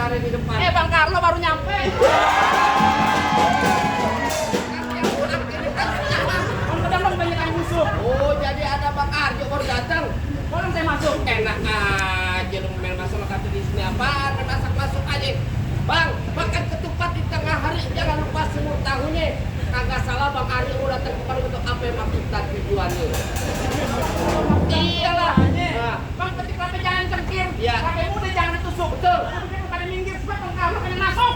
ada di depan. Bang Carlo baru nyampe. Kadang banyak yang musuh. Oh, jadi ada Bang Arjo baru datang. Boleh saya masuk? Enak aja lu main masalah kata di sini apaan? Masuk aja. Bang, makan ketupat di tengah hari jangan lupa semur tahunya. Kagak salah Bang Arjo udah datang kemari untuk apa yang maksud dan tujuannya. Iyalah. Nah. Bang, ketik rapi jangan cengkir. Iya. Rapi muda jangan ditusuk. Betul. Pada minggir sebab Bang Carlo pengen masuk.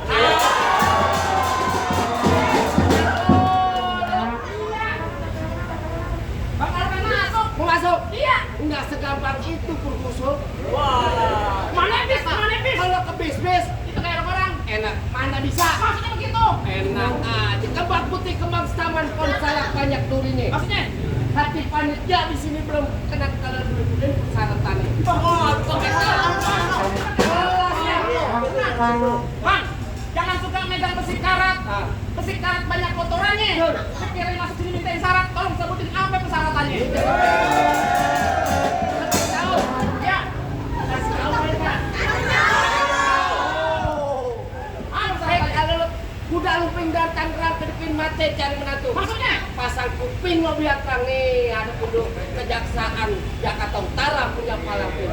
Bang Carlo pengen masuk. Mau masuk? Iya. Enggak segampang itu Purkusul. Wah. Mana bis? Kalau ke bis Itu kayak orang. enak. Mana bisa? Maksudnya begitu. Enak aja. Kembang putih kembang taman konsalak banyak durinya. Maksudnya? Hati panitia di sini belum kena kalau dulu persyaratannya. Oh, Bang, jangan suka megang besi karat. Besi karat banyak kotorannya. Sekiranya masuk sini mintain syarat, tolong sebutin apa persyaratannya. Tahu? Ya. Kasih tahu mereka. Apa persyaratannya? Kalau kuda lumping dan Tangerang kedepin mate cari menantu. Maksudnya? Pasang kuping lo biar terang nih. Ada kudu kejaksaan Jakarta Utara punya palampir.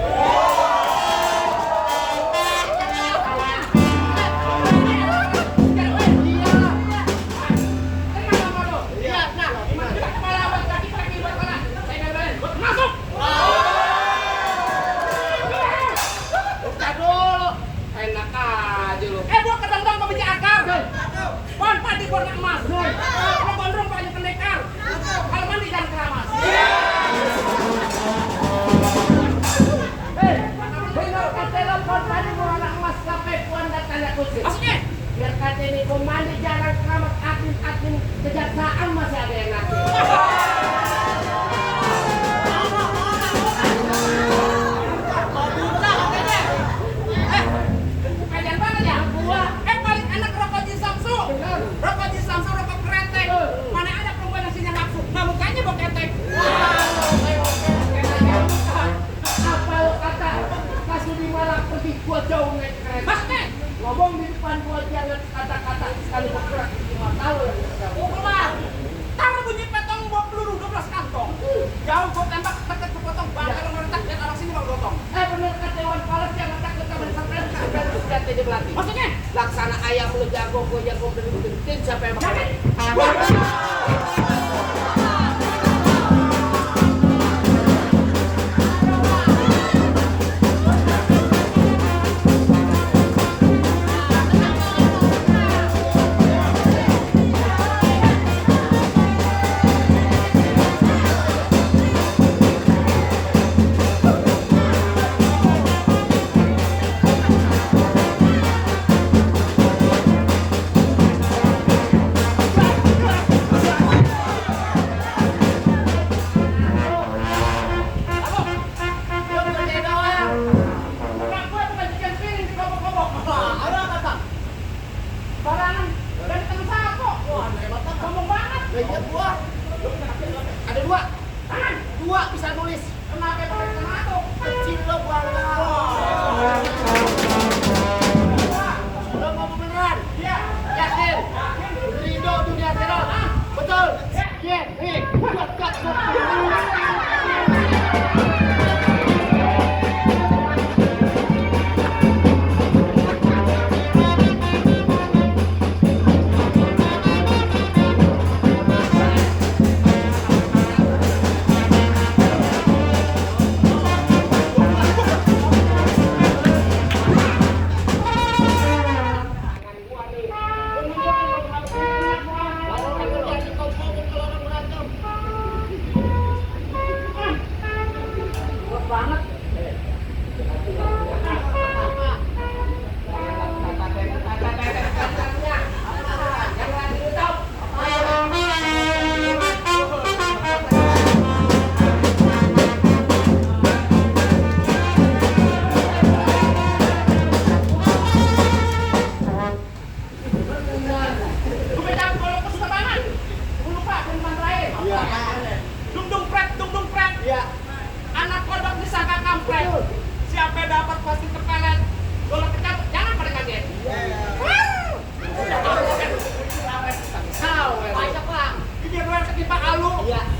Maksudnya? Biar kata ini komandi jarang keramat admin kejaksaan masih ada yang ngasih. Kalian banget ya? Paling enak rokok di Samsu. Rokok di Samsu, rokok keretek. Mana ada perempuan yang sini nafsu? Nah mukanya bau ketek. Apa lo kata kasus di Malang pergi gua jauh naik kereta. Maksudnya? Ngomong di depan gua jangan kata-kata sekali bergerak di mata lo. Keluar. Taruh bunyi petong bawa peluru 12 kantong. Jauh gua tembak deket ke potong. Bang kalau meretak dan orang sini bang gotong. Bener kata Dewan Pales jangan takut sama sampean sampean senjata di belakang. Maksudnya? Laksana ayam lu jago gua jago bener-bener siapa yang bakal. Ada dua bisa nulis. Kenapa pakai kacamata? Kecil lo bangga. Lo ngomong beneran? Iya. Yakin? Ridho dunia akhirat. Betul? Iya. Nih. Kat. Anak kodok disangka kampret. Siapa dapat pasti kepelet. Kalau kecap jangan pada kaget. Iya.